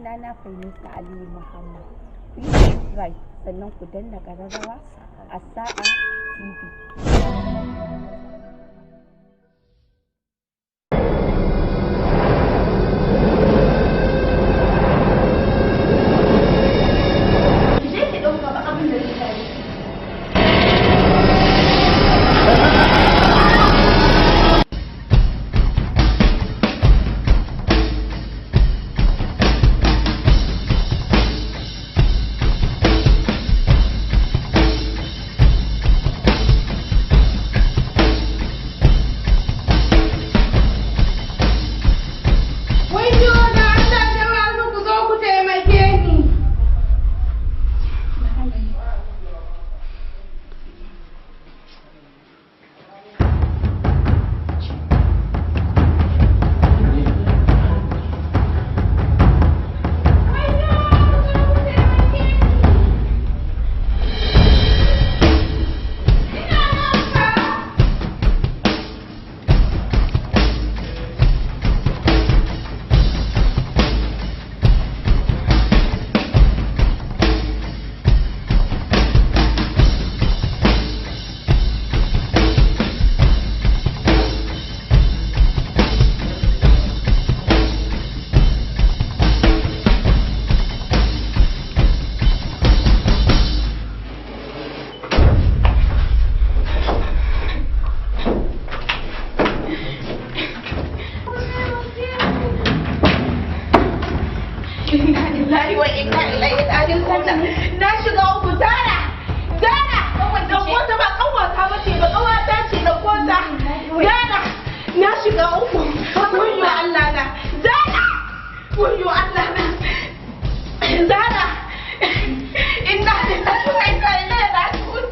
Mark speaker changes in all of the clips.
Speaker 1: Sunana Fahimta Aliyu Muhammad. Ku yi subscribe sannan ku danna ƙararrawa a Sa'a TV.
Speaker 2: Je ki ɗauka ba abin da zai same ki.
Speaker 3: Wayyo da Allah jama'a ku zo ku taimake ni. Wayyo, ku zo ku taimake ni. Ina nan fa. Inna lillahi wa inna ilaihi raji'un. Na shiga uku Zara. Zara, dauko ta ba kanwata ba ce ba kawata ce dauko ta. Zara, na shiga uku. Wayyo Allah na. Zara! Wayyo Allah na. Zara! Inna lillahi wa inna ilaihi raji'un.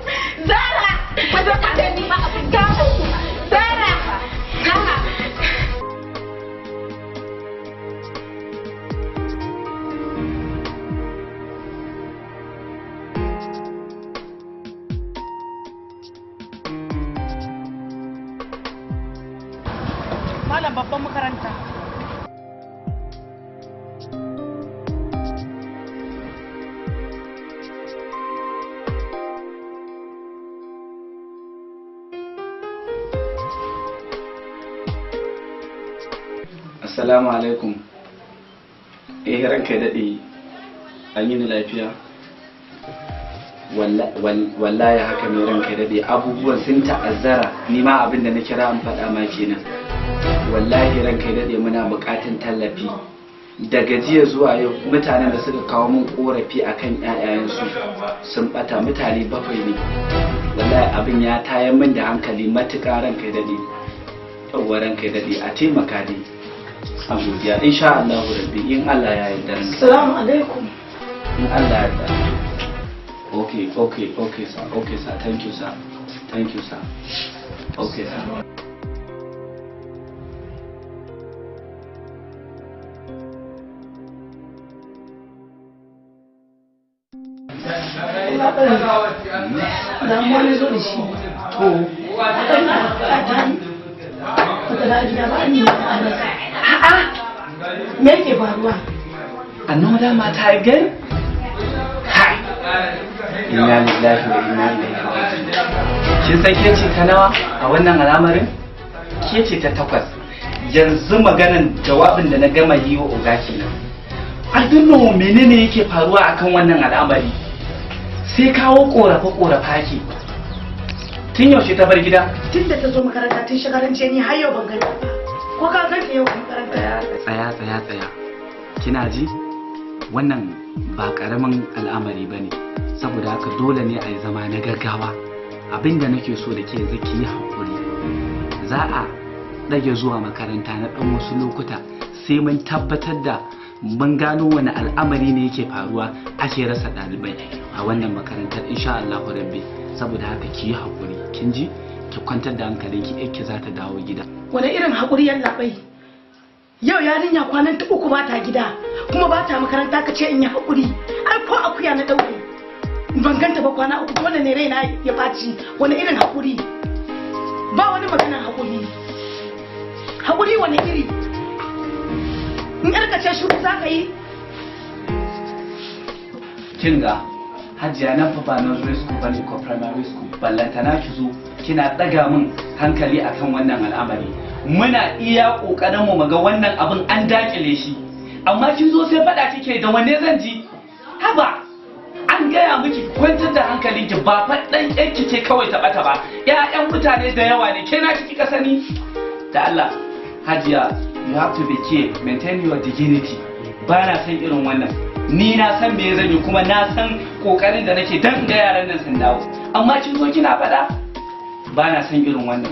Speaker 3: Zara! Wata ta ni ma abin ta uku. Zara! Zara!
Speaker 4: Malam babban makaranta.
Speaker 5: Assalamu alaikum. Eh ranka ya daɗe, an yi ni lafiya. Wallahi haka ne ranka ya daɗe, abubuwan sun ta'azzara, ni ma abin da na kira an faɗa ma kenan. Wallahi ranka ya daɗe muna buƙatan tallafi. Daga jiya zuwa yau mutanen da suka kawo min ƙorafi akan ƴaƴayensu sun ɓata mutane 7 ne. Wallahi abin ya tayar min da hankali matuƙa ranka ya daɗe. Yawwa ranka ya daɗe a taimaka dai. A godiya insha Allah rabbi in Allah ya yarda ranka.
Speaker 4: Assalamu alaikum.
Speaker 5: In Allah ya yarda. Okay, okay, okay sir, okay sir, thank you sir, thank you sir. Okay sir.
Speaker 4: Damuwa na zo da shi.
Speaker 5: To,
Speaker 4: Wata na gida ba ni a rasa. A'a. Me yake faruwa?
Speaker 5: another matter again? Hi. Inna lillahi wa inna ilaihi raji'un. Kin san ke ce ta nawa a wannan al'amarin? Ke ce ta 8. Yanzu maganan jawabin da na gama yi wa oga kenan. I don't know menene yake faruwa akan wannan al'amari. Sai kawo korafe korafe ke. Tun yaushe ta bar gida?
Speaker 4: Tun da ta zo makaranta tun shekaran jiya ni har yau ban ganta ba. Ko ka ganta yau a makaranta?
Speaker 5: Tsaya tsaya tsaya. Kina ji? Wannan ba karamin al'amari ba ne, saboda haka dole ne a yi zama na gaggawa. Abinda nake so da ke yanzu ki yi haƙuri. Za a ɗage zuwa makaranta na ɗan wasu lokuta sai mun tabbatar da mun gano wani al'amari ne yake faruwa ake rasa ɗalibai a wannan makarantar insha Allah rabbi. Saboda haka ki yi haƙuri, kin ji? Ki kwantar da hankalinki, ki za ta dawo gida.
Speaker 4: Wani irin haƙuri yallaɓai? Yau yarinya kwanan ta 3 ba ta gida kuma ba ta makaranta ka ce in yi haƙuri. Ai ko akuya na ɗaure. Ban ganta ba kwana 3 dole ne raina ya ɓaci. Wani irin haƙuri? Ba wani maganar haƙuri. Haƙuri wani iri? In yarka ce shiru za ka yi?
Speaker 5: Kin ga Hajiya, nan fa ba nursery school bane ko primary school, ballantana ki zo kina ɗaga min hankali akan wannan al'amari. Muna iya ƙoƙarin mu ga wannan abin an dakile shi, amma kin zo sai faɗa kike da wanne zan ji? Haba, an gaya miki kwantar da hankalinki, ba faɗan yanki ce kawai ta ɓata ba, ƴaƴan mutane da yawa ne. Ke na kika sani da Allah. Hajiya, you have to be care, maintain your dignity. Ba na san irin wannan. Ni na san me zan yi, kuma na san kokarin da nake dan ga yaran nan sun dawo, amma kin zo kina faɗa. Ba na san irin wannan.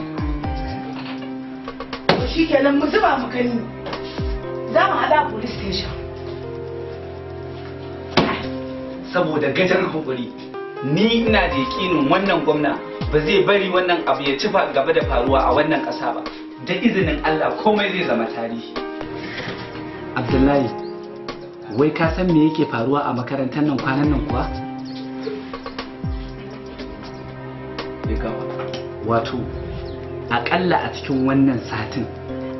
Speaker 4: To shikenan, mu zuba mu gani, za mu haɗa police station.
Speaker 5: Saboda gajar hakuri, ni ina da yakinin wannan gwamna ba zai bari wannan abu ya ci gaba da faruwa a wannan ƙasa ba. Da izinin Allah komai zai zama tarihi. Abdullahi, wai ka san me yake faruwa a makarantar nan kwanan nan kuwa? Wato akalla a cikin wannan satin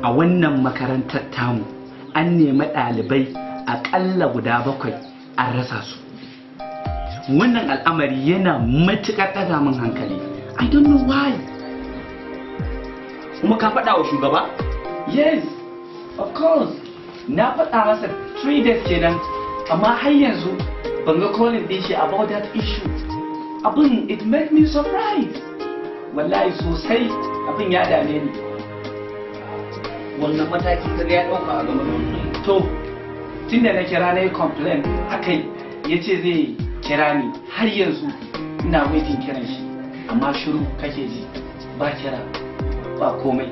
Speaker 5: a wannan makarantar tamu an nemi ɗalibai akalla guda 7 an rasa su. Wannan al'amari yana matuƙar ɗaga min hankali. I don't know why.
Speaker 6: Kuma ka faɗa wa shugaba?
Speaker 5: Yes, of course. Na faɗa masa 3 days kenan, amma har yanzu ban ga calling ɗin shi about that issue. Abin, it made me surprised. Wallahi sosai abin ya dame ni.
Speaker 6: Wannan mataki kaga ya ɗauka a game da wannan?
Speaker 5: To, tunda na kira na yi complain a kai, ya ce zai kira ni. Har yanzu ina waiting kiran shi, amma shiru kake ji, ba kira ba komai.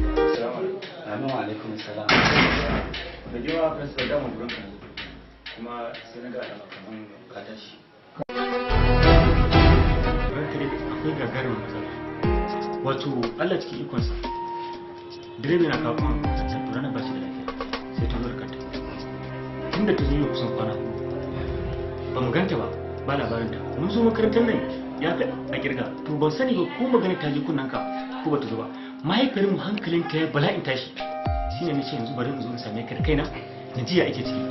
Speaker 5: Amin, wa alaikum salam.
Speaker 7: Da girma principal, dama gurin ka ne, kuma sai na ga alama kaman ka tashi. Ranka dai, akwai gagarumin matsala. Wato Allah cikin ikonsa, direba na kawo kuma makaranta, to ranar ba shi da lafiya, sai ta zo da kanta. Tunda ta zo yau kusan kwana 4 ba mu ganta ba, ba labarinta. Mun zo makarantar nan ya fi a kirga. To ban sani ba ko magana ta je kunnen ka ko ba ta zo ba. Mahaifiyar mu hankalinta ya bala'in tashi, shine nace yanzu bari in zo in same ka da kaina na ji ya ake ciki.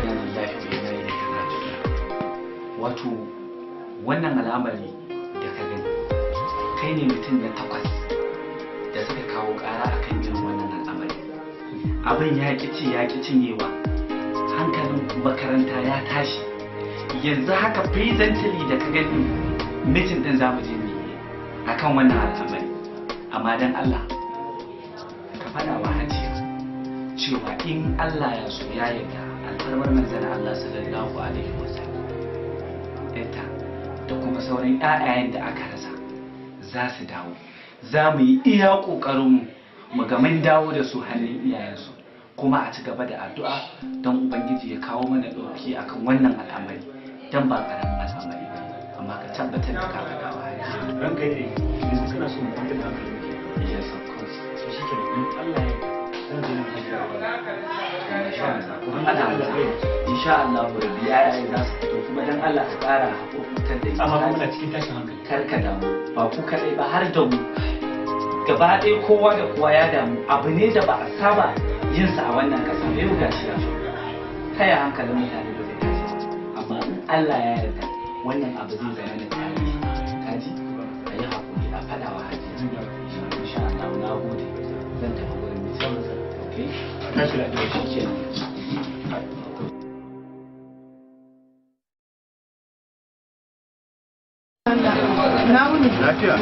Speaker 5: Inna lillahi wa inna ilaihi raji'un. Wato wannan al'amari da ka gani, kai ne mutum na 8 da suka kawo ƙara akan irin wannan al'amari. Abin ya ƙi ci ya ƙi cinyewa, hankalin makaranta ya tashi. Yanzu haka presently da ka gani, meeting din zamu je mu yi akan wannan al'amari. Amma dan Allah ka faɗa wa Hajiya cewa in Allah ya so ya yarda, alfarmar manzon Allah sallallahu alaihi wasallam, yadda da kuma sauran ƴaƴayen da aka rasa za su dawo. Za mu yi iya ƙoƙarinmu mu ga mun dawo da su hannun iyayensu, kuma a ci gaba da addu'a don Ubangiji ya kawo mana ɗauki akan wannan al'amari, don ba ƙaramin al'amari ba. Amma ka tabbatar da ka faɗa wa Hajiya.
Speaker 7: Ranka dai, yanzu kana so mu kwantar da hankalin mu?
Speaker 5: Yes, of course.
Speaker 7: To shikenan, in Allah ya yarda zan je nan Hajiya.
Speaker 5: Insha Allah rabbi yayaye za su fito, kuma dan Allah ka ƙara haƙurƙurtar da ita.
Speaker 7: Amma kuma muna cikin tashin hankali.
Speaker 5: Kar ka damu, ba ku kaɗai ba, har da mu gaba ɗaya, kowa da kowa ya damu. Abu ne da ba a saba yin sa a wannan ƙasa ba, yau gashi ya zo. Ta ya hankalin mutane ba zai tashi ba? Amma in Allah ya yarda wannan abu zai zama da tarihi. Kaji, a yi haƙuri a faɗa wa Hajiya. Insha Allah, na gode, zan tafi gurin mutum. Okay.
Speaker 7: Tashi lafiya.
Speaker 5: Shikenan.
Speaker 4: Na wuni.
Speaker 8: Lafiya?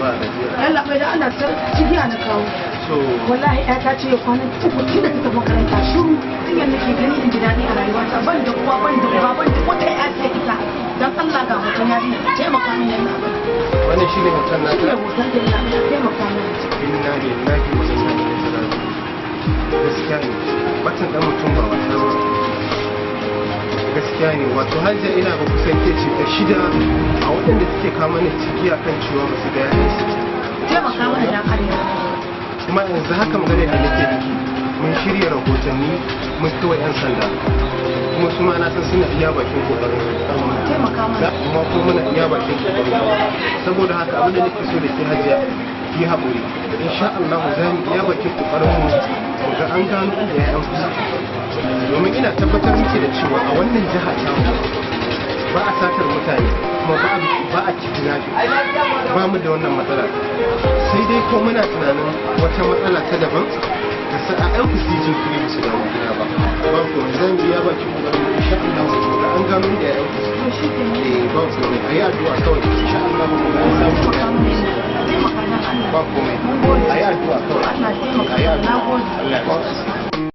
Speaker 8: Ba gajiya.
Speaker 4: Allah bai da Allah ta cigiya na kawo.
Speaker 8: So,
Speaker 4: Wallahi ta ce kwanan 3 tun da ta tafi makaranta shiru. Tun yadda nake gani in ji daɗi a rayuwata, ban da uwa, ban da uba, ban da wata ya sai ita. Dan Allah ga hoton yarinya, ka taimaka min yalla bai.
Speaker 8: Wannan shi ne hoton
Speaker 4: Shi ne
Speaker 8: nata?
Speaker 4: hoton da yalla bai, taimaka min.
Speaker 8: Inna lillahi wa inna ilaihi raji'un. Gaskiya ne. Batan dan mutum ba wasa ba. Gaskiya. Gaskiya ne, wato Hajiya, ina ga kusan ke ce ta shida a waɗanda suke kama mana ciki akan cewa ba su ga 'ya'yansu.
Speaker 4: Taimaka mana dan Allah.
Speaker 8: Kuma yanzu haka magana da nake miki, mun shirya rahotanni, mun kai wa 'yan sanda, kuma su ma na san suna iya bakin kokarin su.
Speaker 4: Taimaka mana.
Speaker 8: Kuma ko muna iya bakin kokarin mu. Saboda haka abin da nake so da ke, Hajiya, ki haƙuri. Insha Allah za mu iya bakin kokarin mu mu ga an gano inda 'ya'yan ku suke, domin ina tabbatar miki da cewa a wannan jiha ta mu ba a satar mutane, kuma ba a kidnapping. Ba mu da wannan matsala, sai dai ko muna tunanin wata matsala ta daban da sa a ɗan ku su yi jinkiri ba su dawo gida ba. Ba ku zan biya ba ki kokarin, insha Allah mu ga an gano da 'ya'yan ku. Eh, ba ku ne, ayi addu'a kawai. Insha Allah mu ga an samu da 'ya'yan ku. Ba komai, ayi addu'a kawai, ayi addu'a. Allah ya ba ku.